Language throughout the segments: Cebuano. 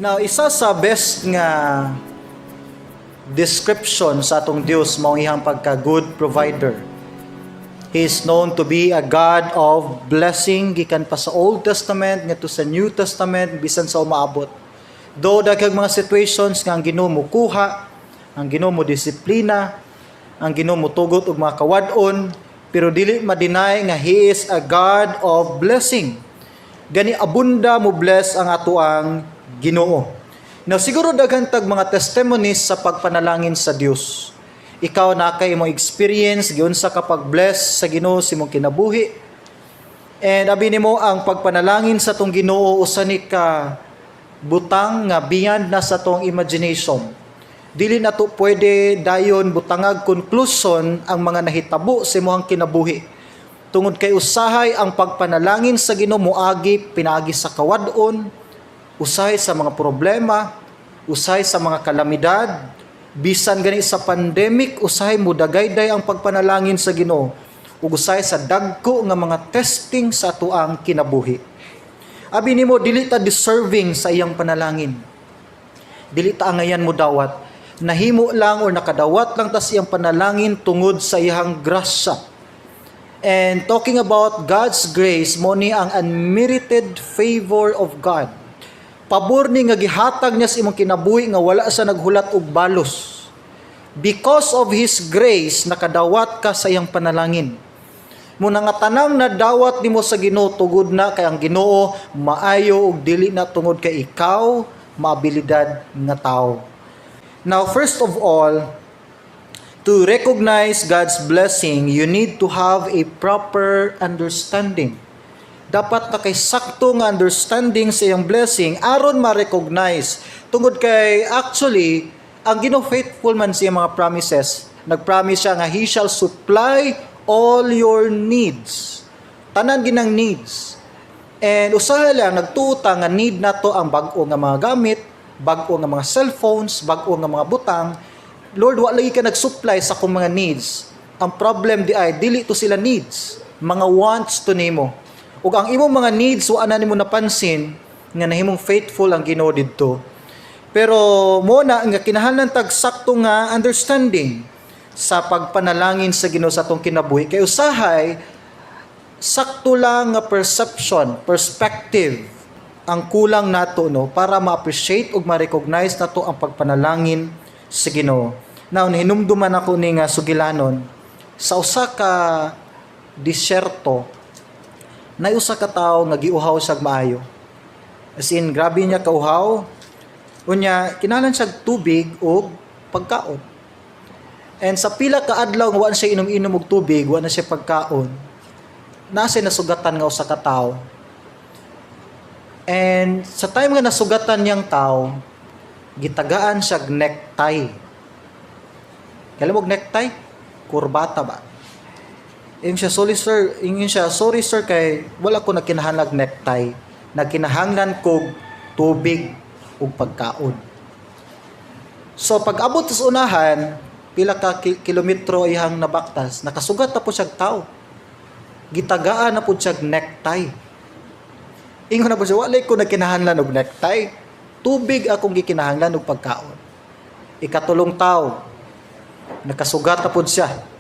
Now, isa sa best nga description sa atong Dios mao iyang pagka good provider. He is known to be a God of blessing gikan pa sa Old Testament ngadto sa New Testament, bisan sa umaabot. Though daghang mga situations nga ang Ginoo mukuha, ang Ginoo mo disiplina, ang Ginoo motugot og mga kawad-on, pero dili ma-deny nga He is a God of blessing. Gani abunda mo bless ang atoang Ginoo. Now, siguro daghan tag mga testimonies sa pagpanalangin sa Dios. Ikaw na kay imong experience giunsa ka pag-bless sa Ginoo sa imong kinabuhi. And abi nimo, ang pagpanalangin sa atong Ginoo usa ni ka butang nga beyond na sa atong imagination. Dili na to pwede dayon butangag conclusion ang mga nahitabo sa imong kinabuhi. Tungod kay usahay ang pagpanalangin sa Ginoo moagi pinaagi sa kawad-on, usahay sa mga problema, usahay sa mga kalamidad, bisan gani sa pandemic, usahay mo dagayday ang pagpanalangin sa Ginoo ug usahay sa dagko nga mga testing sa atoang kinabuhi. Abi nimo, dili ta deserving sa iyang panalangin. Dili ta angayan mo dawat. Nahimo lang or nakadawat lang ta sa iyang panalangin tungod sa iyang grasya. And talking about God's grace, mo ni ang unmerited favor of God. Pabor ni nga gihatag niya sa imong kinabuhi nga wala sa naghulat og balos. Because of His grace, nakadawat ka sa iyang panalangin. Muna nga tanang nadawat nimo sa Ginoo, tungod na kay ang Ginoo maayo ug dili na tungod kay ikaw maabilidad nga tao. Now, first of all, to recognize God's blessing, you need to have a proper understanding. Dapat na kay sakto nga understanding sa iyang blessing aron ma-recognize. Tungod kay actually, ang Ginoo faithful man sa iyang mga promises. Nag-promise siya nga He shall supply all your needs. Tanan ginang needs. And usahay lang nagtuo ta nga need nato ang bag-o nga mga gamit, bag-o nga mga cellphones, bag-o nga mga butang. Lord, wa lagi ka nag-supply sa akong mga needs. Ang problem di ay dili to sila needs, mga wants to nimo. Ug ang imong mga needs, wa na nimo napansin nga nahimong faithful ang Ginoo didto. Pero mo na nga kinahanglan tag sakto nga understanding sa pagpanalangin sa Ginoo sa atong kinabuhi, kay usahay sakto lang nga perception, perspective ang kulang nato, no, para ma-appreciate ug ma-recognize nato ang pagpanalangin sa Ginoo. Now, hinumduman ako ni nga sugilanon sa usa ka disyerto na usa ka tawo nga giuhaw siya maayo. As in, grabe niya kauhaw. Unya, kinahanglan siya tubig ug pagkaon. And sa pila ka adlaw nga wa na siya inom-inom og tubig, wa na siya pagkaon, nasa nasugatan nga usa ka tawo. And sa time nga nasugatan niyang tao, gitagaan siya og necktie. Kailan mo og necktie? Kurbata ba? Ingon siya, "Sorry sir," ingon siya, "Sorry sir, kay wala ko nagkinahanglan necktie. Nagkinahanglan kog tubig ug pagkaon." So pag abot sa unahan, pila ka kilometro iyang nabaktas, nakasugat na po siya tao. Gitagaan na po siya necktie. Ingon na po siya, "Wala ko nagkinahanglan og necktie. Tubig akong gikinahanglan og pagkaon." Ikatulong tao, nakasugat na po siya.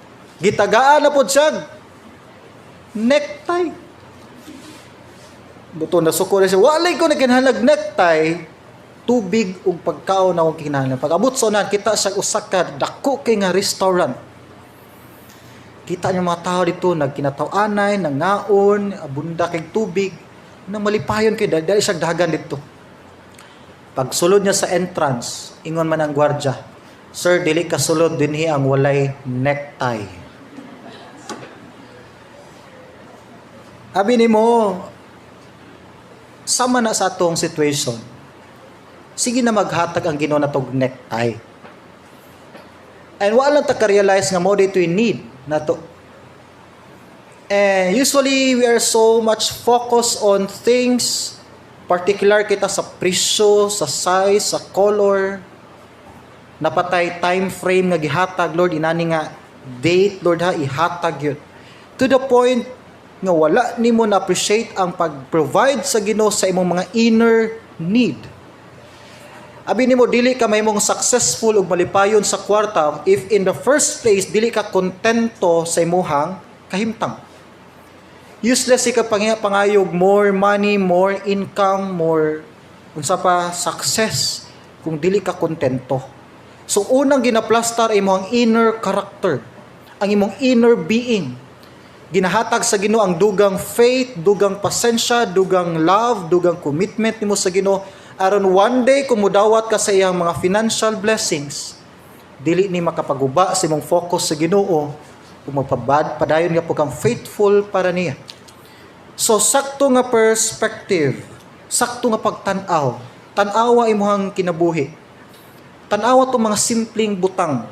Gitagaan na po siya necktie. Buto nasuko na siya. "Walay ko nagkinahanglan necktie. Tubig ug pagkaon na akong kinahanglan." Pag abot sa unahan, kita siya usa ka dako kay nga restaurant. Kita niya mga tao dito nagkinataw-anay, nangaon, abunda kay tubig, na malipayon kay dahil siya dagan dito. Pagsulod niya sa entrance, ingon man ang gwardya, "Sir, dili ka sulod dinhi ang walay necktie." Abi nimo, sama na sa atong situation. Sige na maghatag ang Ginoo natog necktie. And wala lang ta ka-realize nga mo dito need nato. And usually we are so much focused on things, particular kita sa presyo, sa size, sa color, napatay time frame nga gihatag, "Lord, inani nga date, Lord, ha, ihatag yun." To the point nga wala nimo na appreciate ang pag-provide sa Ginoo sa imong mga inner need. Abi nimo, dili ka mahimong successful ug malipayon sa kwarta if in the first place dili ka kontento sa imuhang kahimtang. Useless ka pangayog more money, more income, more unsa pa, success kung dili ka kontento. So unang ginaplastar imong inner character, ang imong inner being. Ginahatag sa Ginoo ang dugang faith, dugang pasensya, dugang love, dugang commitment nimo sa Ginoo aron one day kung mudawat ka sa iyang mga financial blessings, dili ni makapaguba sa imong focus sa Ginoo ug magpabad padayon nga po kang faithful para niya. So sakto nga perspective, sakto nga pagtan-aw. Tan-awa imong kinabuhi. Tan-awa tong mga simpleng butang.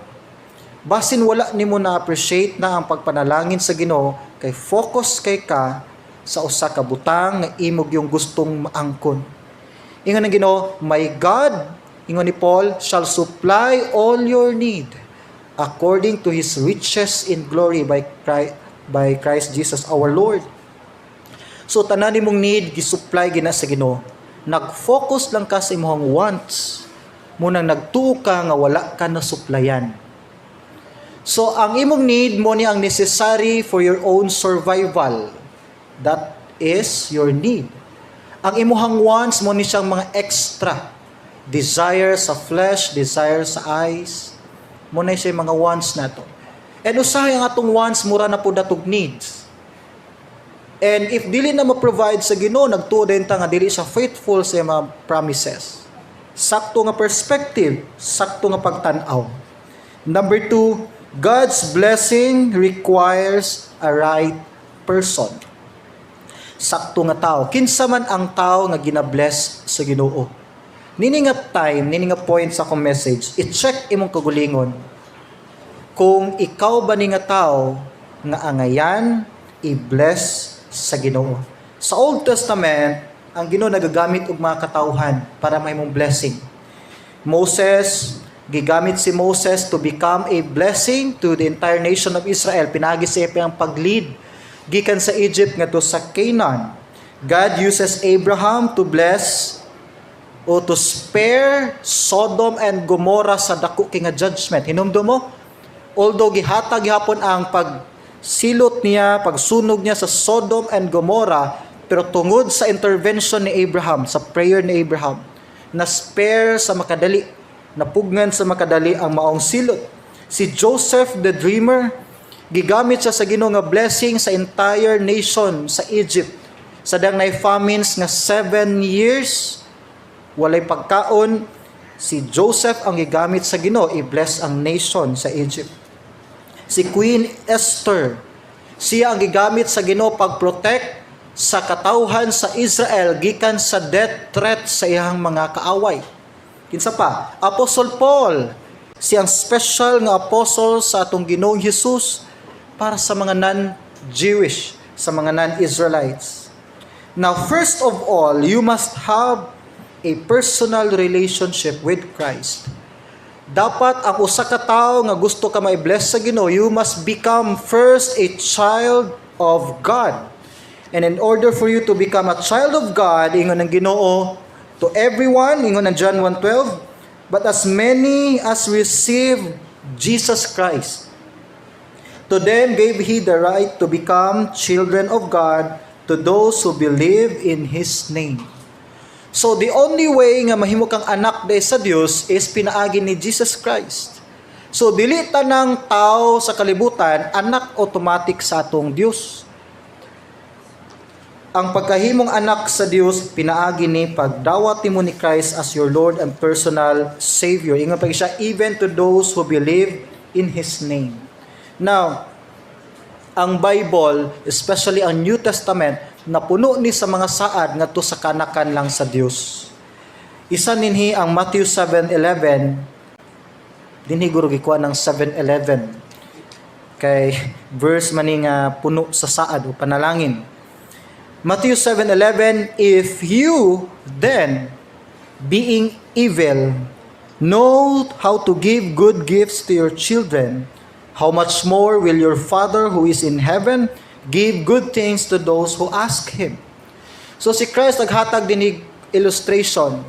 Basin wala nimo na appreciate na ang pagpanalangin sa Ginoo kay focus kay ka sa usa ka butang nga imo yung gustong maangkon. Ingon ng Ginoo, "My God," ingon ni Paul, "shall supply all your need according to His riches in glory by Christ Jesus our Lord." So tanan nimong need gisupply gina sa Ginoo. Nag-focus lang ka sa imong wants. Munang nagtuo ka nga wala ka na suplayan. So ang imong need mo ni ang necessary for your own survival. That is your need. Ang imuhang wants mo ni siyang mga extra. Desire sa flesh, desire sa eyes. Mo na siya yung mga wants nato. And usahay ang atong wants mura na pud atong needs. And if dili na ma-provide sa Ginoo, nagtuo din ta nga dili siya faithful sa mga promises. Sakto nga perspective, sakto nga pagtan-aw. Number two, God's blessing requires a right person. Sakto nga tao. Kinsa man ang tao nga gina-bless sa Ginoo? Nini nga time, nini nga point sa akong message, i-check imong kagulingon kung ikaw ba ni nga tao nga angayan i-bless sa Ginoo. Sa Old Testament, ang Ginoo nagagamit og mga katawhan para mahimong blessing. Moses, gigamit si Moses to become a blessing to the entire nation of Israel. Pinagi sa iyang pag-lead gikan sa Egypt ngadto sa Canaan. God uses Abraham to bless o to spare Sodom and Gomorrah sa dako kay nga judgment. Hinumdum mo? Although gihatag gihapon ang pagsilot niya, pagsunog niya sa Sodom and Gomorrah, pero tungod sa intervention ni Abraham, sa prayer ni Abraham, na spare sa makadali, napugngan sa makadali ang maong silot. Si Joseph the dreamer, gigamit siya sa Ginoo nga blessing sa entire nation sa Egypt. Sa dang nay famines nga 7 years, walay pagkaon, si Joseph ang gigamit sa Ginoo i-bless ang nation sa Egypt. Si Queen Esther, siya ang gigamit sa Ginoo pag-protect sa katawhan sa Israel gikan sa death threat sa iyang mga kaaway. Kinsa pa? Apostle Paul, siyang special nga apostle sa atong Ginoong Hesus para sa mga non-Jewish, sa mga non-Israelites. Now, first of all, you must have a personal relationship with Christ. Dapat ang usa ka tawo nga gusto ka ma-bless sa Ginoo, you must become first a child of God. And in order for you to become a child of God, ingon ng Ginoo to everyone, ingon ng John 1:12, "But as many as receive Jesus Christ, to them gave He the right to become children of God, to those who believe in His name." So the only way nga mahimo kang anak day sa Dios is pinaagi ni Jesus Christ. So dili tanang tao sa kalibutan anak automatic sa atong Dios. Ang pagkahimong anak sa Dios pinaagi ni pagdawat nimo ni Christ as your Lord and personal Savior. Ingon pa siya, "even to those who believe in His name." Now, ang Bible, especially ang New Testament, napuno ni sa mga saad ngadto sa kanakan lang sa Dios. Isa ninhi ang Matthew 7:11. Dinhi guro gikuha ng 7:11 kay verse man ni nga puno sa saad o panalangin. Matthew 7:11, "If you then, being evil, know how to give good gifts to your children, how much more will your Father who is in heaven give good things to those who ask Him?" So si Christ naghatag din illustration.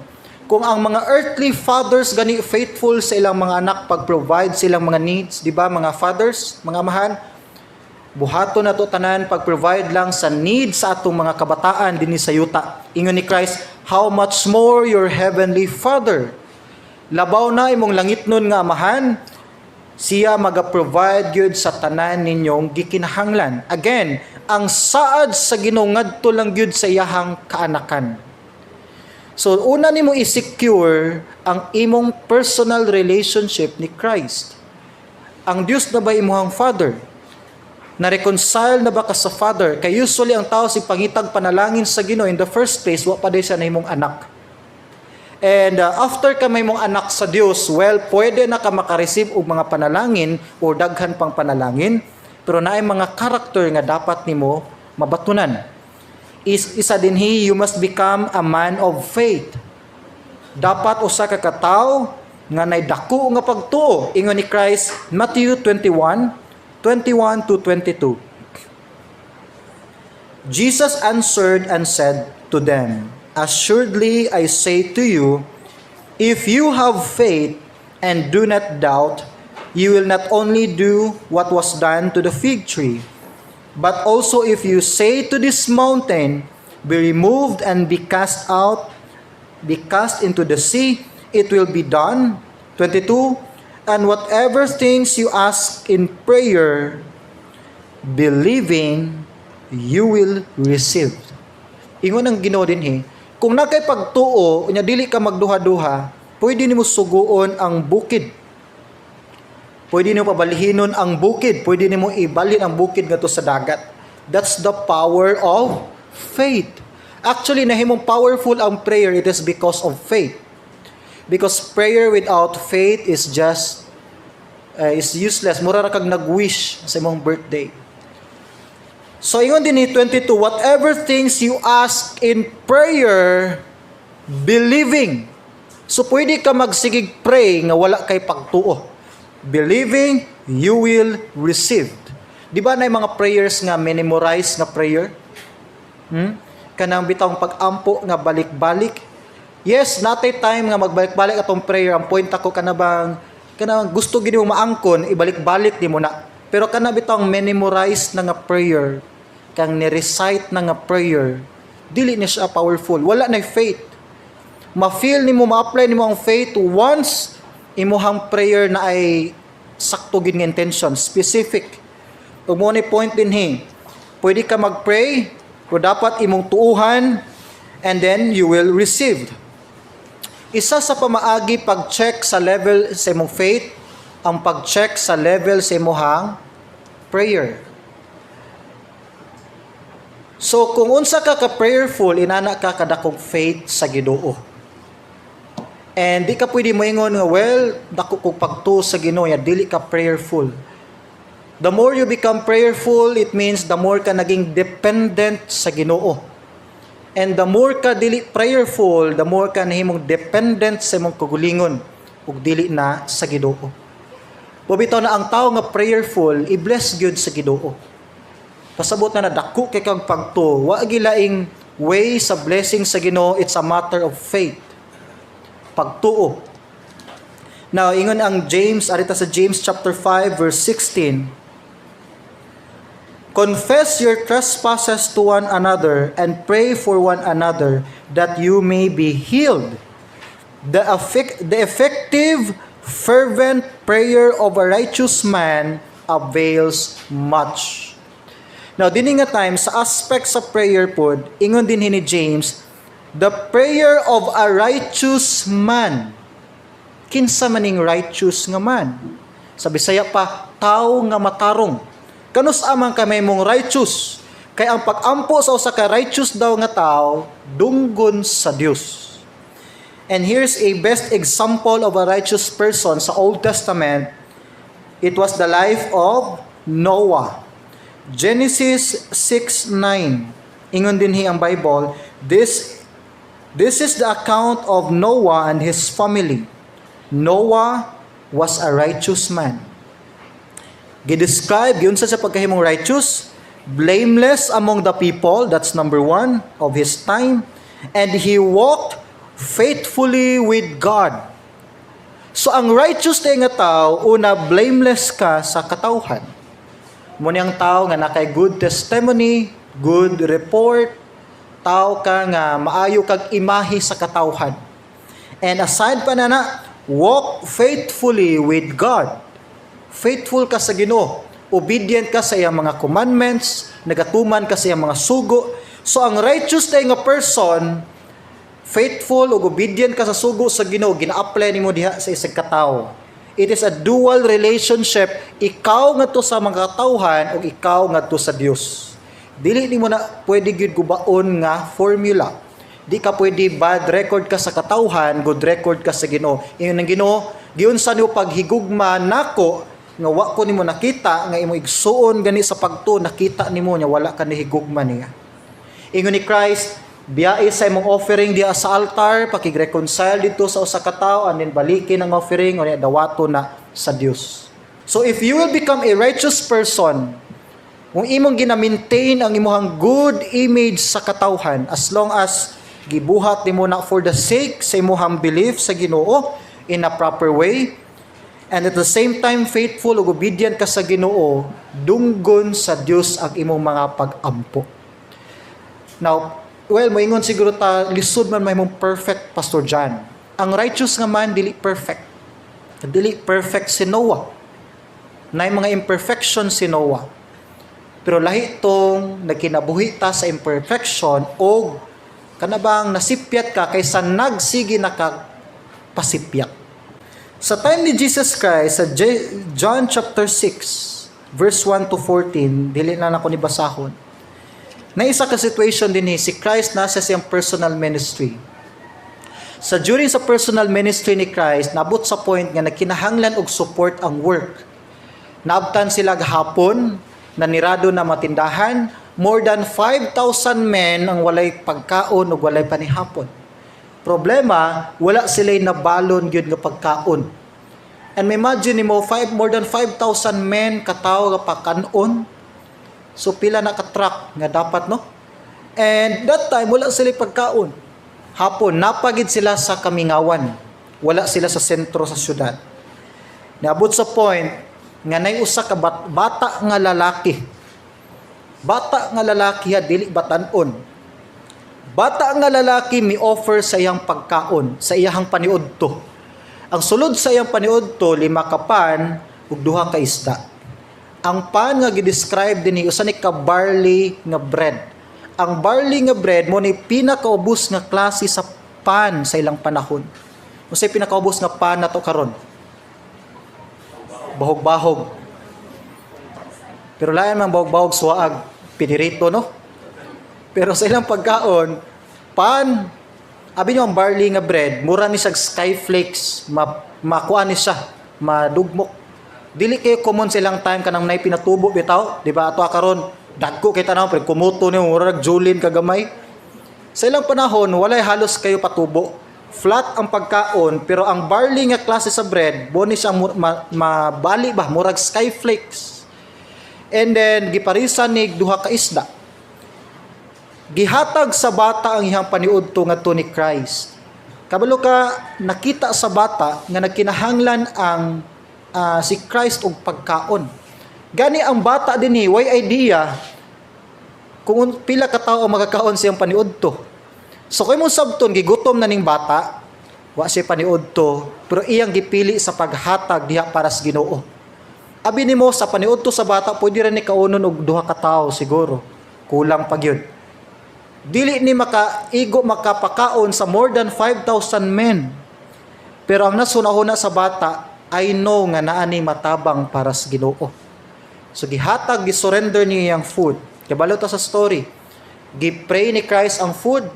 Kung ang mga earthly fathers gani faithful sa ilang mga anak pag-provide sa ilang mga needs, di ba, mga fathers, mga amahan, buhaton nato tanan pag-provide lang sa needs sa atong mga kabataan dinhi sa yuta. Ingon ni Christ, "How much more your heavenly Father?" Labaw na imong langitnon nga amahan, siya maga-provide gyud sa tanan ninyong gikinahanglan. Again, ang saad sa Ginoo ngadto lang gyud sa iyahang kaanakan. So una nimo i-secure ang imong personal relationship ni Christ. Ang Dios na ba imuhang Father? Na-reconcile na ba ka sa Father? Kay usually ang tao si pangitag panalangin sa Ginoo, in the first place wa pa diay siya nahimong anak. And after ka mahimong anak sa Dios, well, pwede na ka makareceive og mga panalangin o daghan pang panalangin, pero naay mga character nga dapat nimo mabatunan. Isa dinhi, you must become a man of faith. Dapat usa ka katawo nga nay dako nga pagtuo. Ingon ni Christ, Matthew 21, 21 to 22. Jesus answered and said to them, "Assuredly I say to you, if you have faith and do not doubt, you will not only do what was done to the fig tree, but also if you say to this mountain, 'Be removed and be cast into the sea,' it will be done." 22. "And whatever things you ask in prayer, believing, you will receive." Ingon ang Ginoo dinhi, kung naa kay pagtuo, unya dili ka magduha-duha, pwede nimo suguon ang bukid. Pwede nimo pabalhinon ang bukid, pwede nimo ibalhin ang bukid ngadto sa dagat. That's the power of faith. Actually, nahimong powerful ang prayer, it is because of faith. Because prayer without faith is just is useless. Mura ra kag nag-wish sa imong birthday. So ingon dinhi 22, "Whatever things you ask in prayer, believing." So pwede ka magsigig pray nga wala kay pagtuo. "Believing, you will receive." Di ba na mga prayers nga memorize nga prayer? Kanang bitawng pag-ampo nga balik-balik. Yes, naa tay time nga magbalik-balik atong prayer. Ang point ako, kana bang kanang gusto gid mo maangkon, ibalik-balik nimo na. Pero kana bitawng memorize na nga prayer, kang ni-recite na nga prayer, dili ni siya powerful. Wala na faith. Ma-feel nimo, ma-apply nimo ang faith once imuhang prayer naay sakto gid nga intention, specific. Ug mao ni point dinhi. Pwede ka mag-pray, pero dapat imong tuuhan and then you will receive. Isa sa pamaagi pag-check sa level sa imong faith, ang pag-check sa level sa imong prayer. So kung unsa ka ka prayerful, inana ka kadakong faith sa Ginoo. And di ka pwede moingon nga, "Well, dako kog pagtuo sa Ginoo," ya dili ka prayerful. The more you become prayerful, it means the more ka naging dependent sa Ginoo. And the more ka dili prayerful, the more ka nahimong dependent sa imong kaugalingon ug dili na sa Ginoo. Bitaw na ang tao nga prayerful, i-bless gyud sa Ginoo. Pasabot na dako kay kag pagtuo, wa gilaing way sa blessing sa Ginoo, it's a matter of faith. Pagtuo. Now, ingon ang James, arita sa James chapter 5 verse 16, "Confess your trespasses to one another and pray for one another that you may be healed. The effective, fervent prayer of a righteous man avails much." Now, dini nga time, sa aspect sa prayer pod, ingon dinhi ni James, the prayer of a righteous man. Kinsa maning righteous nga man? Sa Bisaya pa, tao nga matarong. Kanus-a man ka mahimong righteous? Kay ang pag-ampo sa usa ka righteous daw nga tao, dunggon sa Dios. And here's a best example of a righteous person sa Old Testament. It was the life of Noah. Genesis 6:9. Ingon dinhi ang Bible, This is the account of Noah and his family. Noah was a righteous man." Gi-describe yun sa pagkahimong righteous, blameless among the people, that's number one, of his time, and he walked Faithfully with God. So ang righteous nga tao, una, blameless ka sa katawhan. Mao ni ang tao nga nakay good testimony, good report, tao ka nga maayo kag imahe sa katawhan. And aside pa na na, walk faithfully with God. Faithful ka sa Ginoo. Obedient ka sa iyang mga commandments, nagatuman ka sa iyang mga sugo. So ang righteous nga person, faithful ug obedient ka sa sugo sa Ginoo, gina-apply nimo diha sa isang katawo. It is a dual relationship, ikaw ngadto sa mga katawhan ug ikaw ngadto sa Dios. Dili nimo na pwede gyud gubaon nga formula. Di ka pwede bad record ka sa katawhan, good record ka sa Ginoo. Ingon ang Ginoo, "Giunsa nimo paghigugma nako nga wa ko nimo nakita nga imo igsuon gani sa pagtuo, nakita nimo nya wala ka nihigugma niya." Ingon ni Christ, "Biyai sa imong offering diha sa altar, pakig-reconcile dito sa usa ka tawo, and then balikin ang offering o dawato na sa Dios." So if you will become a righteous person, kung imong gina-maintain ang imong good image sa katawhan, as long as gibuhat nimo na for the sake sa imong belief sa Ginoo in a proper way, and at the same time faithful ug obedient ka sa Ginoo, dunggon sa Dios ang imong mga pag-ampo. Now, well, moingon siguro ta, "Lisod man mahimong perfect, Pastor John." Ang righteous nga man dili perfect. Dili perfect si Noah. Naay mga imperfection si Noah. Pero lahi tong nagkinabuhi ta sa imperfection o kanabang nasipyat ka kaysa nagsige na ka pasipyat. Sa time ni Jesus Christ, sa John chapter 6, verse 1 to 14, dili na nako ni basahon. Na isa ka situation din si Christ nasa siyang personal ministry. Sa during sa personal ministry ni Christ, nabot sa point nga nagkinahanglan og support ang work. Naabtan sila hapon, nanirado na matindahan, more than 5,000 men ang walay pagkaon ug walay panihapon. Problema, wala sila nabalon gyud nga pagkaon. And ma-imagine nimo more than 5,000 men katawo nga pakanon. So pila na ka truck nga dapat, no? And that time wala sila pagkaon. Hapon napagid sila sa kamingawan. Wala sila sa sentro sa syudad. Niabot sa point nga nay usa ka bata nga lalaki. Bata nga lalaki ha, dili batan-on. Bata nga lalaki mi offer sa iyang pagkaon, sa iyang paniudto. Ang sulod sa iyang paniudto, lima ka pan ug duha ka isda. Ang pan nga gi-describe dinhi usa ni ka barley nga bread. Ang barley nga bread mao ni pinakaubos nga klase sa pan sa ilang panahon. Unsay pinakaubos nga pan nato karon? Bahog-bahog. Pero lain man bahog-bahog suwaag pinirito, no? Pero sa ilang pagkaon, pan, abi nyo ang barley nga bread, mura ni siya skyflakes, makuha ni siya, madugmok. Dili kayo common sa ilang time kanang nay pinatubo bitaw, di ba? Ato karon dagko kay tanaw pero kumuto ni mura julin kagamay. Sa ilang panahon walay halos kayo patubo. Flat ang pagkaon, pero ang barley nga klase sa bread, bo ni siya mabali ba, murag skyflakes. And then giparisan ni duha ka isda. Gihatag sa bata ang iyang paniudto ngadto ni Christ. Kabalo ka nakita sa bata nga nagkinahanglan ang si Christ og pagkaon. Gani ang bata dinhi way idea kung pila ka tawo ang makakaon siyang paniudto. So kay mo sabton gigutom na ning bata, wa siya paniudto, pero iyang gipili sa paghatag diha para sa Ginoo. Abi nimo sa paniudto sa bata pwede ra ni kaunon og duha ka tawo siguro. Kulang pa gyud. Dili ni makaigo makapakaon sa more than 5,000 men. Pero ang nasuna-huna sa bata, "I know nga naa ni matabang para sa Ginoo." So gihatag, gisurrender niya ang food. Kabalo ta sa story. Gi-pray ni Christ ang food.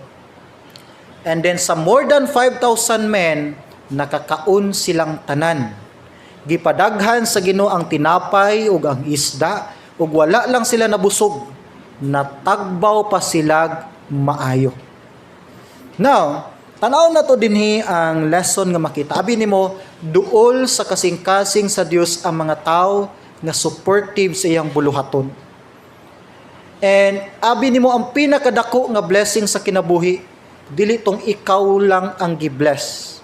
And then sa more than 5,000 men, nakakaon silang tanan. Gipadaghan sa Ginoo ang tinapay ug ang isda ug wala lang sila nabusog. Natagbaw pa sila maayo. Now, tanaw na to dinhi ang lesson nga makita. Abi nimo duol sa kasing-kasing sa Dios ang mga tao nga supportive sa iyang buluhaton. And abi nimo ang pinakadako nga blessing sa kinabuhi, Dili tong ikaw lang ang gi-bless.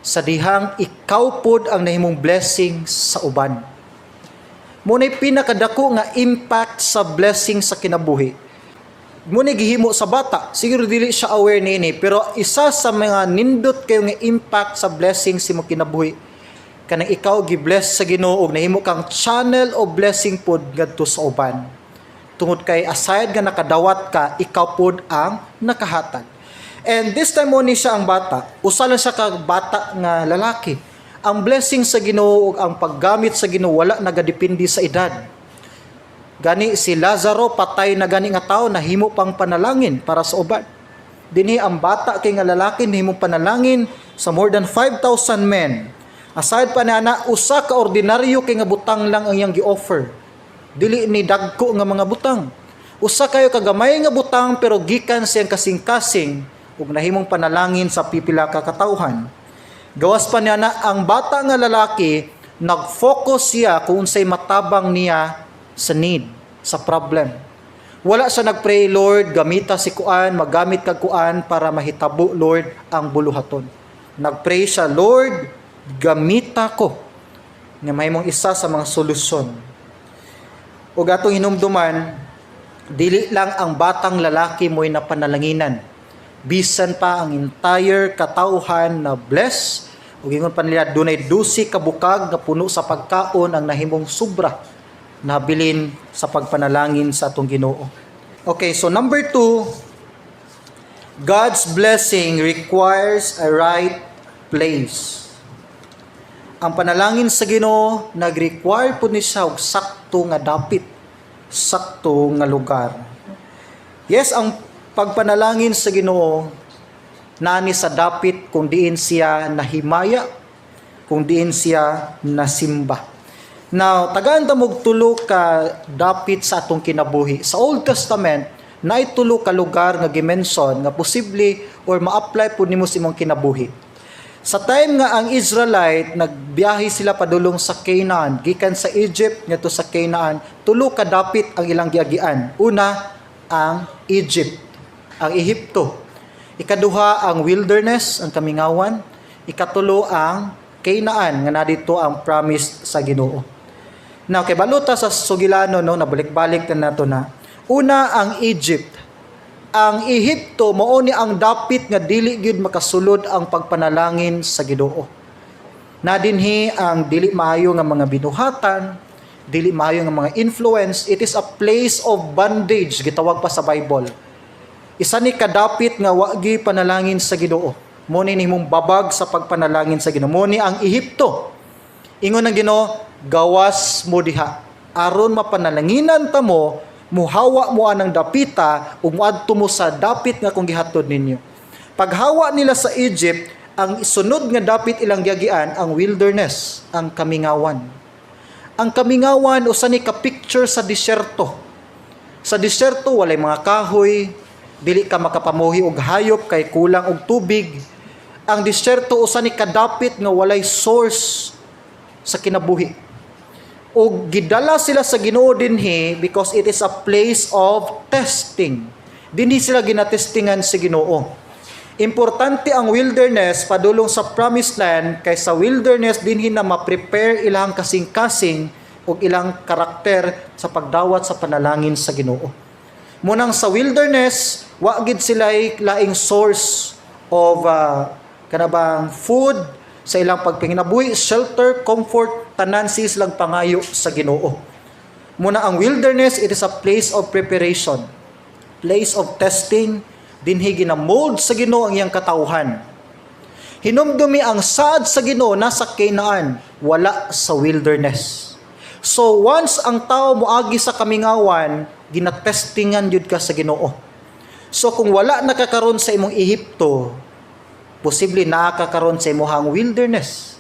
Sa dihang ikaw pod ang nahimong blessing sa uban. Mao na'y pinakadako nga impact sa blessing sa kinabuhi. Mao ni gihimo sa bata. Siguro dili siya aware niini, pero isa sa mga nindot kayo nga impact sa blessing sa imong kinabuhi, kanang ikaw gi-bless sa Ginoo ug nahimo kang channel of blessing pod ngadto sa uban. Tungod kay aside nga nakadawat ka, ikaw pod ang nakahatag. And this time, mo ni siya ang bata. Usa lang siya ka bata nga lalaki. Ang blessing sa Ginoo ug ang paggamit sa Ginoo wala nagadepende sa edad. Gani si Lazaro, patay na gani nga tao, nahimo pang panalangin para sa uban. Dinhi ang bata kay nga lalaki nahimo panalangin sa more than 5,000 men. Aside pa na, usa ka ordinaryo kay nga butang lang ang iyang gi-offer. Dili ni dagko nga mga butang. Usa kayo kagamay nga butang, pero gikan siyang kasing-kasing ug nahimong panalangin sa pipila ka katawhan. Gawas pa niya na ang bata nga lalaki, nag-focus siya kung unsay matabang niya sa need, sa problem. Wala siya nagpray, "Lord, gamita si kuan, magamit kag kuan para mahitabo, Lord, ang buluhaton." Nagpray siya, "Lord, gamita ko nga mahimong isa sa mga solusyon." Ug atong hinumduman, dili lang ang batang lalaki mo'y napanalanginan. Bisan pa ang entire katawhan na bless, ug ingon pa nila dunay 12 ka bukag nga puno sa pagkaon ang nahimong sobra nabilin sa pagpanalangin sa atong Ginoo. Okay, so number 2, God's blessing requires a right place. Ang panalangin sa Ginoo nag-require pud ni siya og sakto nga dapit, sakto nga lugar. Yes, ang pagpanalangin sa Ginoo nani sa dapit kung diin siya nahimaya, kung diin siya nasimba. Now, tagaan ta mog tulo ka dapit sa atong kinabuhi. Sa Old Testament, naay tulo ka lugar nga gimension nga posible or ma-apply pud nimo sa imong kinabuhi. Sa time nga ang Israelite nagbiyahe sila padulong sa Canaan, gikan sa Egypt ngadto sa Canaan, tulo ka dapit ang ilang giagian. Una, ang Egypt, ang Ehipto. Ikaduha, ang wilderness, ang kamingawan. Ikatulo, ang Canaan nga nadito ang promise sa Ginoo. Now, kay baluta sa sugilano, no, nabalik-balik na nato na. Una, ang Egypt. Ang Ehipto mao ni ang dapit nga dili gyud makasulod ang pagpanalangin sa Ginoo. Na dinhi ang dili maayo nga mga binuhatan, dili maayo nga mga influence. It is a place of bondage, gitawag pa sa Bible. Isa ni kadapit nga wa gi panalangin sa Ginoo. Mo ni nimong babag sa pagpanalangin sa Ginoo. Mo ni ang Ehipto. Ingon ang Ginoo, "Gawas mo diha. Aron mapanalanginan ta mo, muhawa mo anang dapita ug muadto mo sa dapit nga kong gihatod ninyo." Paghawa nila sa Egypt, ang sunod nga dapit ilang giagian ang wilderness, ang kamingawan. Ang kamingawan usa ni ka picture sa disyerto. Sa disyerto walay mga kahoy, dili ka makapamuhi og hayop kay kulang og tubig. Ang disyerto usa ni kadapit nga walay source sa kinabuhi. Og gidala sila sa Ginoo dinhi because it is a place of testing. Dinhi sila ginatestingan sa Ginoo. Importante ang wilderness padulong sa promised land kay sa wilderness dinhi na ma-prepare ilang kasing-kasing ug ilang karakter sa pagdawat sa panalangin sa Ginoo. Munang sa wilderness, wa gid sila laing source of kanabang food sa ilang pagpanginabuhi, shelter, comfort, tanan silang pangayo sa Ginoo. Muna ang wilderness, it is a place of preparation, place of testing, dinhi gina-mold sa Ginoo ang iyang katawhan. Hinumdumi, ang saad sa Ginoo nasa Canaan, wala sa wilderness. So once ang tao moagi sa kamingawan, ginatestingan jud ka sa Ginoo. So kung wala nakakaron sa imong Ehipto, posible naa ka karon sa imong wilderness.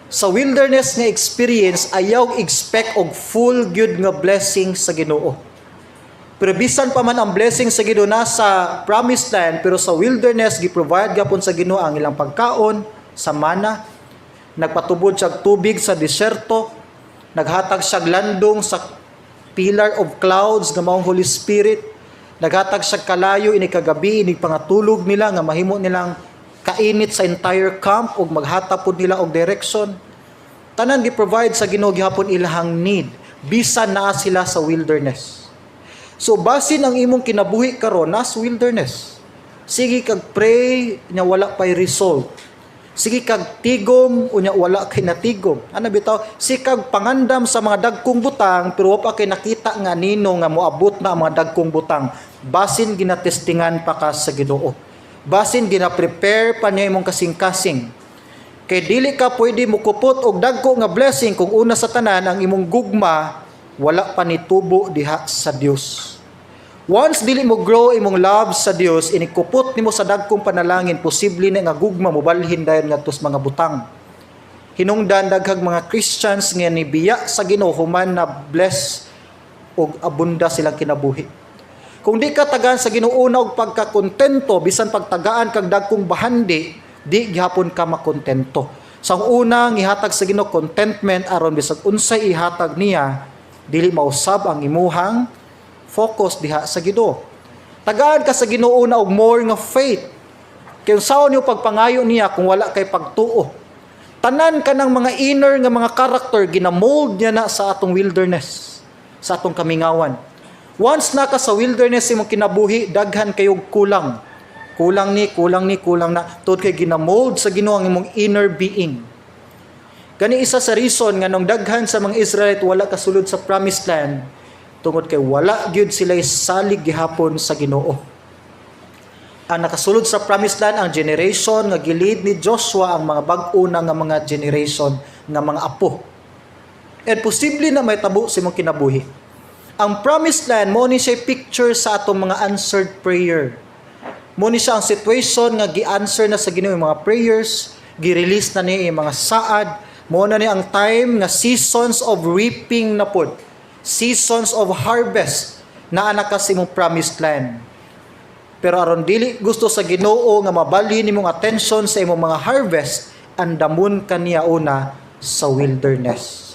Sa wilderness nga experience, ayaw expect og full gyud nga blessing sa Ginoo. Pero bisan pa man ang blessing sa Ginoo nasa promised land, pero sa wilderness gi-provide gapon sa Ginoo ang ilang pagkaon sa mana, nagpatubod siya tubig sa disyerto, naghatag siya landong sa pillar of clouds nga maong Holy Spirit, Naghatag siya kalayo inig kagabi, inig pangatulog nila nga mahimo nilang kainit sa entire camp ug maghatag pud nila og direction. Tanan gi-provide sa Ginoo gihapon ilahang need bisan naa sila sa wilderness. So basin ang imong kinabuhi karon nas wilderness. Sige kag pray nya wala pay result. Sige kag tigom unya wala kay natigom. Ano bitaw? Sige kag pangandam sa mga dagkong butang pero wa pa kay nakita nga nino nga moabot na ang mga dagkong butang. Basin ginatestingan pa ka sa Ginoo. Basin gina-prepare pa niya imong kasing-kasing. Kay dili ka pwede mukupot og dagko nga blessing kung una sa tanan ang imong gugma wala pa nitubo diha sa Dios. Once dili mo grow imong love sa Dios, inikupot nimo sa dagkong panalangin, posible na nga gugma mobalhin dayon ngadto sa mga butang. Hinungdan daghang mga Christians nga nibiya sa Ginoo human na bless og abunda silang kinabuhi. Kung di ka tagaan sa Ginoo una og pagkakontento, bisan pagtagaan kag dagkong bahandi, di gihapon ka makontento. Sa una, ihatag sa Ginoo contentment aron bisag unsay ihatag niya, dili mausab ang imuhang focus diha sa Ginoo. Tagaan ka sa Ginoo na og more nga faith. Kay unsaon niyo pagpangayo niya kung wala kay pagtuo? Tanan ka ng mga inner nga mga character gina-mold niya na sa atong wilderness, sa atong kamingawan. Once na ka sa wilderness imong kinabuhi, daghan kayog kulang. Kulang ni, kulang ni, kulang na. Tungod kay gina-mold sa Ginoo ang imong inner being. Gani isa sa reason nga nung daghan sa mga Israelite wala kasulod sa Promised Land tungod kay wala gyud sila salig gihapon sa Ginoo. Ang nakasulod sa Promised Land ang generation nga gi-lead ni Joshua, ang mga bag-o na nga mga generation nga mga apo. And posible na may tabo sa imong kinabuhi. Ang Promised Land mo ni siya picture sa atong mga answered prayer. Mo ni siya ang situation nga gi-answer na sa Ginoo yung mga prayers, gi-release na niya yung mga saad. Mo na ni ang time nga seasons of reaping na pod. Seasons of harvest na anak ka sa imong Promised Land. Pero aron dili gusto sa Ginoo nga mabalhin imong attention sa imong mga harvest, andamon ka niya una sa wilderness.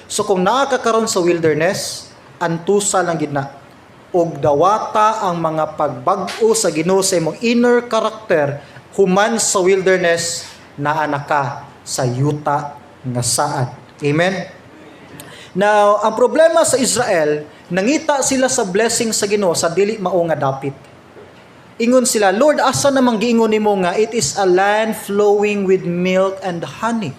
So kung naa ka karon sa wilderness, antusa lang gid na og dawata ang mga pagbag-o sa Ginoo sa imong inner character. Human sa wilderness, naa na ka sa yuta nga saad. Amen. Now, ang problema sa Israel, nangita sila sa blessing sa Ginoo sa dili mao nga dapit. Ingon sila, "Lord, asa namang giingon nimo nga it is a land flowing with milk and honey?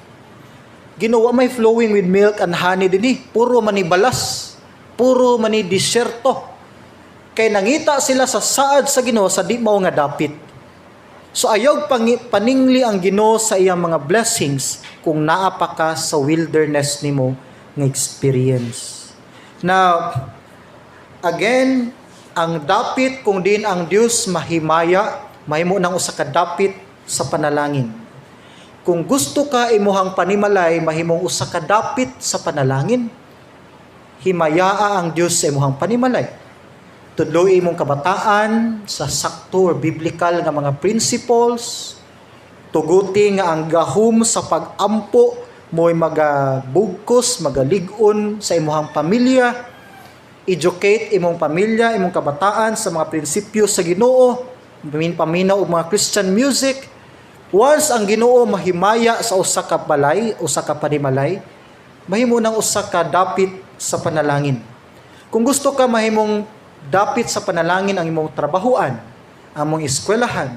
Ginoo, may flowing with milk and honey dinhi. Puro man ni balas. Puro man ni disyerto." Kay nangita sila sa saad sa Ginoo sa di mao nga dapit. So ayaw paningli ang Ginoo sa iyang mga blessings kung naa pa ka sa wilderness nimo nga experience. Now, again, ang dapit kung din ang Dios mahimaya, mahimo nang usa ka dapit sa panalangin. Kung gusto ka imuhang panimalay mahimong usa ka dapit sa panalangin, himayaa ang Dios sa imuhang panimalay. Tudloi imong kabataan sa sakto or biblical nga mga principles, tuguti nga ang gahom sa pag-ampo mo'y magabugkos, magalig-on sa imuhang pamilya. Educate imong pamilya, imong kabataan sa mga prinsipyo sa Ginoo, paminaw og mga Christian music. Once ang Ginoo mahimaya sa usa ka balay, usa ka panimalay, mahimo nang usa ka dapit sa panalangin. Kung gusto ka mahimong dapit sa panalangin ang imong trabahuan, ang imong eskwelahan,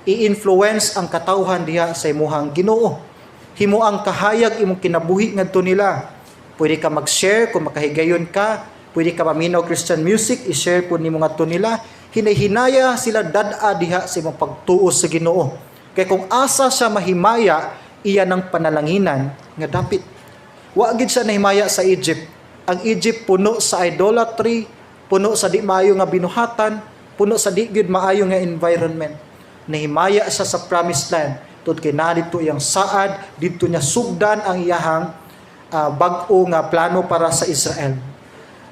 i-influence ang katawhan diha sa imuhang Ginoo. Himo ang kahayag imong kinabuhi ngadto nila. Pwede ka mag-share kung makahigayon ka, pwede ka maminaw Christian music, i-share po nimo ngadto nila. Hinahinaya sila dad-a diha sa imong pagtuo sa Ginoo. Kay kung asa siya mahimaya, iya ng panalanginan nga dapit. Wa gid siya nahimaya sa Egypt. Ang Egypt puno sa idolatry, puno sa di maayo nga binuhatan, puno sa di gyud maayo nga environment. Nahimaya siya sa Promised Land. Tungod kay naa didto iyang saad, didto niya sugdan ang iyahang bag-o nga plano para sa Israel.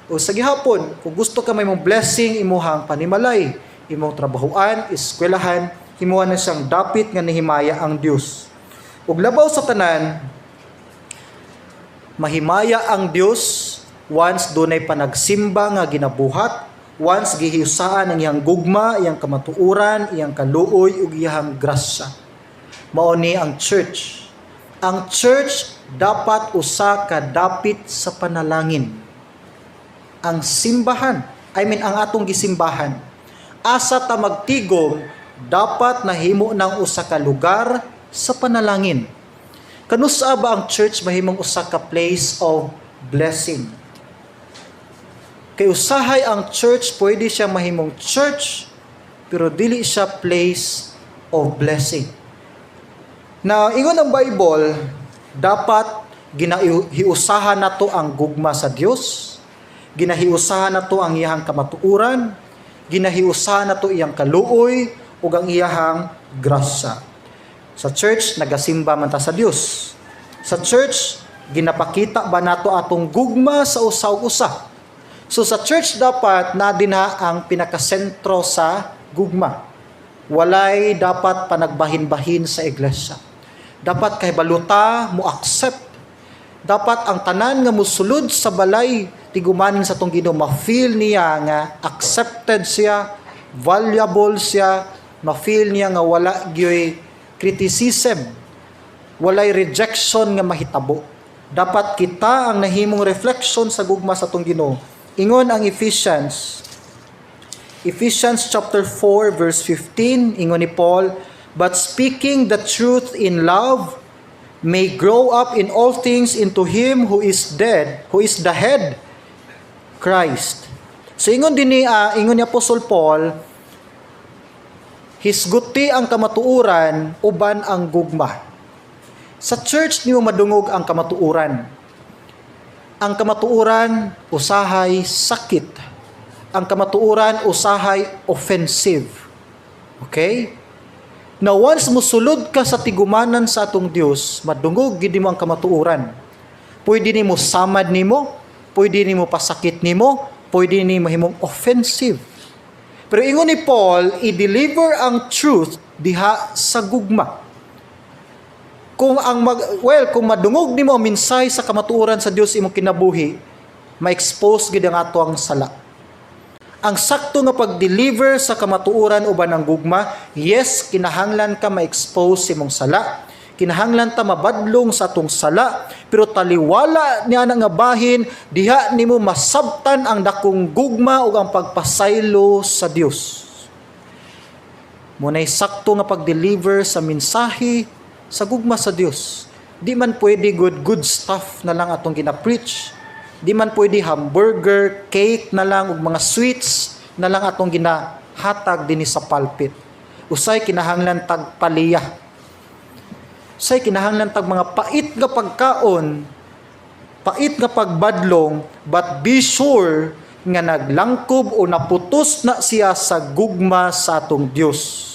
O sa gihapon, kung gusto ka may mong blessing imuhang panimalay, imong trabahuan, eskwelahan, himuan na siyang dapit nga nihimaya ang Dios. Ug labaw sa tanan, mahimaya ang Dios once dunay panagsimba nga ginabuhat Once gihiusaan ang iyang gugma, iyang kamatuoran, iyang kaluoy ug iyang grasya. Mao ni ang church. Ang church dapat usa ka dapit sa panalangin. Ang simbahan, I mean, ang atong gisimbahan, asa ta magtigom, dapat nahimo ng usa ka lugar sa panalangin. Kanusa ba ang church mahimong usa ka place of blessing? Kay usahay ang church, pwede siya mahimong church, pero dili siya place of blessing. Now, ingon ang Bible, dapat ginahiusahan nato ang gugma sa Dios, ginahiusahan nato ang iyang kamatuoran, ginahiusahan nato iyang kaluoy ug ang iyang grasya. Sa church, nagasimba man ta sa Dios. Sa church, ginapakita ba nato atong gugma sa usa ug usa? So sa church dapat na dinha ang pinakasentro sa gugma. Walay dapat panagbahin-bahin sa iglesia. Dapat kay baluta mo accept. Dapat ang tanan nga musulod sa balay tigumanan sa atong Ginoo, ma-feel niya nga accepted siya, valuable siya, ma-feel niya nga wala gyoy criticism, walay rejection nga mahitabo. Dapat kita ang nahimong reflection sa gugma sa atong Ginoo. Ingon ang Ephesians, Ephesians chapter 4 verse 15, ingon ni Paul, "But speaking the truth in love may grow up in all things into him who is dead, who is the head, Christ." So ingon ni Apostle Paul, hisguti ang kamatuoran uban ang gugma. Sa church niyo madungog ang kamatuoran. Ang kamatuoran usahay sakit. Ang kamatuoran usahay offensive. Okay? Na once musulod ka sa tigumanan sa atong Dios, madungog gid mo ang kamatuoran. Pwede nimo samad nimo, pwede nimo pasakit nimo, pwede nimo himong offensive. Pero ingon ni Paul, i-deliver ang truth diha sa gugma. Kung ang mag, well, kung madungog nimo ang mensahe sa kamatuoran sa Dios imong kinabuhi, ma-expose gid ang ato ang sala. Ang sakto nga pag-deliver sa kamatuoran uban ang gugma, yes, kinahanglan ka ma-expose sa imong sala. Kinahanglan ta mabadlong sa atong sala, pero taliwala niya na nga bahin, diha nimo masabtan ang dakong gugma ug ang pagpasaylo sa Dios. Muna'y sakto nga pag-deliver sa mensahe sa gugma sa Dios. Di man pwede good good stuff na lang atong gina-preach. Di man pwede hamburger, cake na lang ug mga sweets na lang atong ginahatag dinhi sa pulpit. Usay kinahanglan tag paliya. Usay kinahanglan tag mga pait nga pagkaon, pait nga pagbadlong, but be sure nga naglangkob o naputos na siya sa gugma sa atong Dios.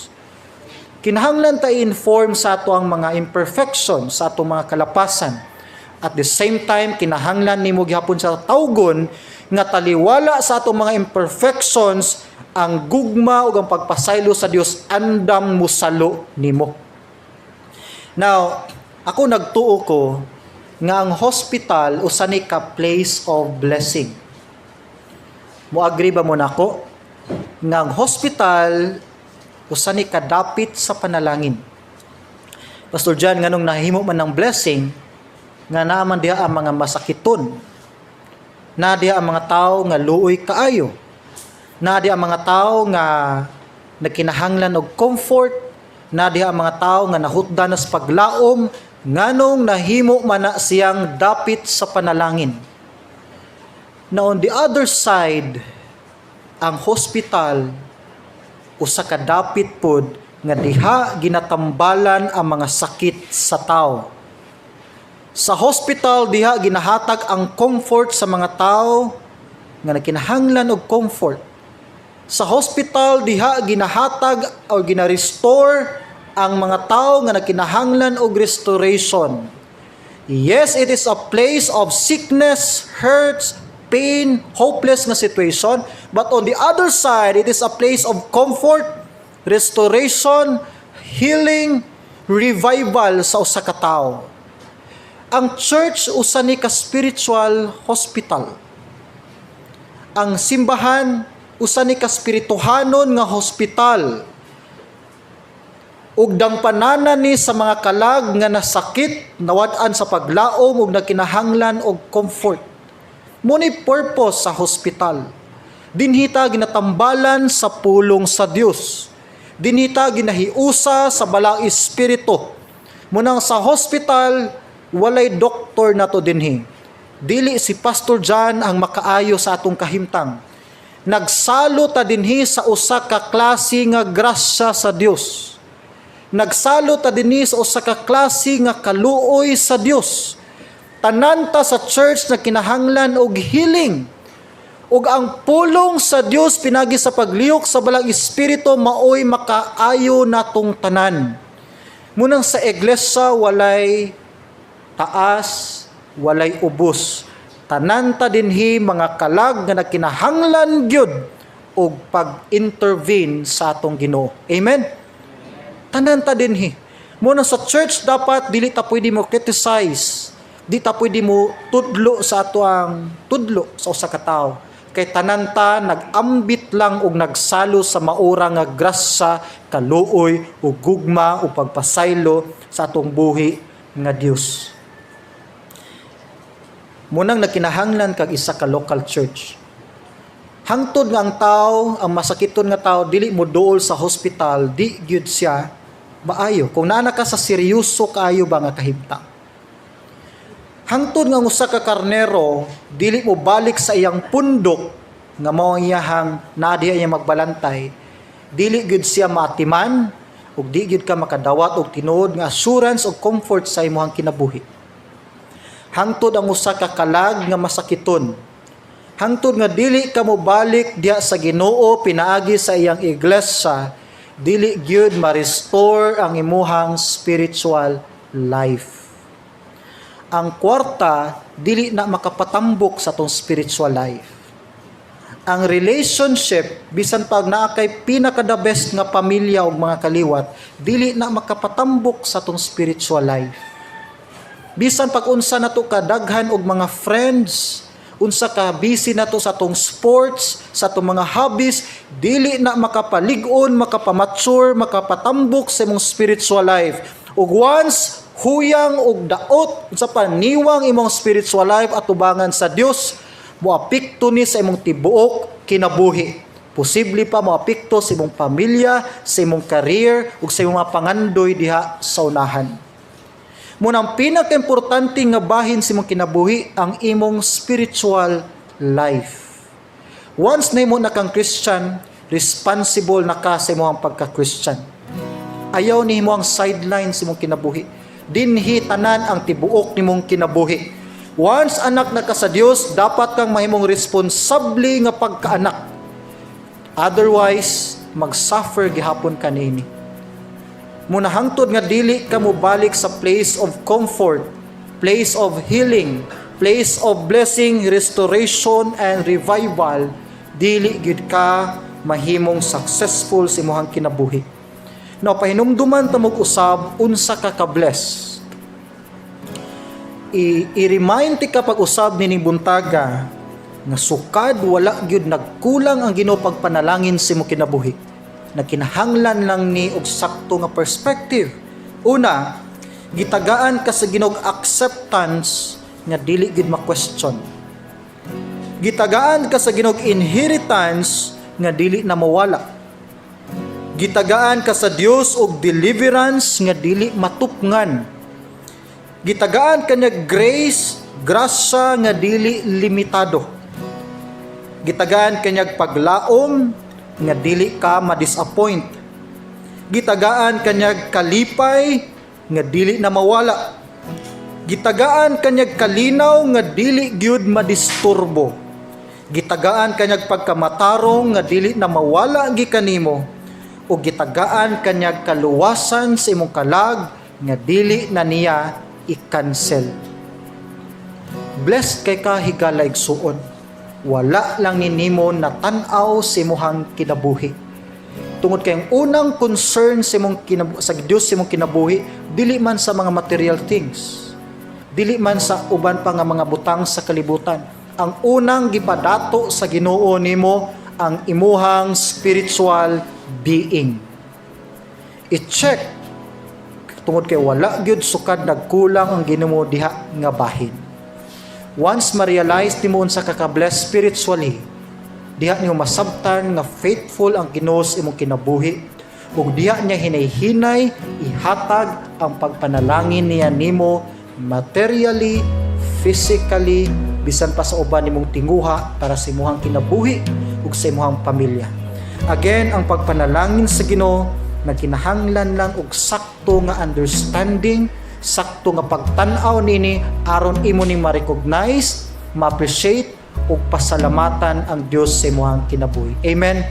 Kinahanglan ta inform sa ato ang mga imperfection, sa atong mga kalapasan. At the same time, kinahanglan nimo gihapon sa tawgon nga taliwala sa atong mga imperfections, ang gugma ug ang pagpasaylo sa Dios andam musalo nimo. Now, ako nagtuo ko nga ang hospital usa ni ka place of blessing. Mo agree ba mo nako nga ang hospital usa ni kadapit sa panalangin? "Pastor John, nganong nahimo man ng blessing nga naa man diha ang mga masakiton? Na diha ang mga tao nga luoy kaayo. Na diha ang mga tao nga nagkinahanglan og comfort, na diha ang mga tao nga nahutdan na sa paglaom, nganong nahimo man na siyang dapit sa panalangin?" Na on the other side, ang hospital usa ka dapit pod nga diha ginatambalan ang mga sakit sa tao. Sa hospital diha ginahatag ang comfort sa mga tao nga nagkinahanglan og comfort. Sa hospital diha ginahatag o gina-restore ang mga tao nga nagkinahanglan og restoration. Yes, it is a place of sickness, hurts, pain, hopeless nga situation. But on the other side, it is a place of comfort, restoration, healing, revival sa usa ka tawo. Ang church usa ni ka spiritual hospital. Ang simbahan usa ni ka spiritual hospital. Usa ni ka spirituhanon nga hospital. Ug dangpananan ni sa mga kalag nga nasakit, nawad-an sa paglaom ug nagkinahanglan og comfort. Mao ni purpose sa hospital. Dinhi ta ginatambalan sa pulong sa Dios. Dinhi ta ginahiusa sa Balaang Espiritu. Munang sa hospital, walay doktor nato dinhi. Dili si Pastor John ang makaayo sa atong kahimtang. Nagsalo ta dinhi sa usa ka klase nga grasya sa Dios. Nagsalo ta dinhi sa usa ka klase nga kaluoy sa Dios. Tanan ta sa church na kinahanglan og healing. Ug ang pulong sa Dios pinagi sa paglihok sa Balaang Espiritu maoy makaayo natong tanan. Munang sa iglesia, walay taas, walay ubos. Tanan ta dinhi mga kalag nga nagkinahanglan gyud og pag-intervene sa atong Ginoo. Amen. Tanan ta dinhi. Muna sa church, dapat dili ta pwede mo criticize. Di ta pwede mo tudlo sa ato ang tudlo sa usa ka tawo. Kay tanan ta nag-ambit lang og nagsalo sa maura nga grasya, kaluoy ug gugma ug pagpasaylo sa atong buhi nga Dios. Munang nagkinahanglan kag isa ka local church. Hangtod nga ang tao, ang masakiton nga tao, dili mo duol sa hospital, di gyud siya maayo. Kung naa na ka sa seryoso kaayo ba nga kahimtang. Hangtod nga ang usa ka karnero dili mo balik sa iyang pundok nga mao ang iyahang naa diha iya magbalantay, dili gyud siya maatiman ug di gyud ka makadawat og tinuod nga assurance ug comfort sa imong kinabuhi. Hangtod ang usa ka kalag nga masakiton, hangtod nga dili ka mobalik diha sa Ginoo pinaagi sa iyang iglesia, dili gyud ma-restore ang imuhang spiritual life. Ang kwarta dili na makapatambok sa atong spiritual life. Ang relationship, bisan pag naa kay pinaka the best nga pamilya ug mga kaliwat, dili na makapatambok sa atong spiritual life. Bisan pag unsa nato kadaghan og mga friends, unsa ka busy nato sa atong sports, sa atong mga hobbies, dili na makapalig-on, makapamature, makapatambok sa imong spiritual life. Ug once huyang ug daot sa paniwang imong spiritual life atubangan sa Dios, moapekto ni sa imong tibuok kinabuhi. Posible pa moapekto sa imong pamilya, sa imong career ug sa imong mga pangandoy diha sa unahan. Munang pinaka-importante nga bahin sa imong kinabuhi, ang imong spiritual life. Once na imo na kang Christian, responsible na ka sa imong pagka-Christian. Ayaw nimo ang sideline sa imong kinabuhi. Dinhi tanan ang tibuok nimong kinabuhi. Once anak na ka sa Dios, dapat kang mahimong responsable nga pagkaanak. Otherwise, mag-suffer gihapon kanini. Muna hangtod nga dili ka mobalik sa place of comfort, place of healing, place of blessing, restoration and revival, dili gyud ka mahimong successful sa imong kinabuhi. Now, pahinumduman ta usab unsa ka ka-bless. I-remind ti ka pag-usab nining buntaga nga sukad wala gyud nagkulang ang Ginoo pagpanalangin sa imong kinabuhi. Nagkinahanglan lang ni og sakto nga perspective. Una, gitagaan ka sa Ginoo acceptance nga dili gyud ma-question. Gitagaan ka sa Ginoo inheritance nga dili na mawala. Gitagaan ka sa Dios og deliverance nga dili matupngan. Gitagaan ka niya grace, grasya nga dili limitado. Gitagaan ka niya paglaom nga dili ka ma-disappoint. Gitagaan ka niya kalipay nga dili na mawala. Gitagaan ka niya kalinaw nga dili gyud madisturbo. Gitagaan ka niya pagkamatarong nga dili na mawala gikan nimo, o gitagaan ka niya kaluwasan sa imong kalag nga dili na niya i-cancel. Blessed kay ka, higala igsuon. Wala lang ni nimo natan-aw sa imong kinabuhi. Tungod kay ang unang concern sa Dios sa imong kinabuhi dili man sa mga material things. Dili man sa uban pa nga mga butang sa kalibutan. Ang unang gipadato sa Ginoo nimo ang ang imuhang spiritual being. I-check tungod kay wala gyud sukad nagkulang ang Ginoo diha nga bahin. Once ma-realize nimo unsa ka ka-bless spiritually, diha nimo masabtan nga faithful ang Ginoo sa imong kinabuhi ug diha niya hinay-hinay ihatag ang pagpanalangin niya nimo materially, physically, bisan pa sa uban nimong tinguha para sa imuhang kinabuhi ug sa imuhang pamilya. Again, ang pagpanalangin sa Ginoo nagkinahanglan lang og sakto nga understanding, sakto nga pagtan-aw nini aron imo ning ma-recognize, ma-appreciate ug pasalamatan ang Dios sa imuhang kinabuhi. Amen.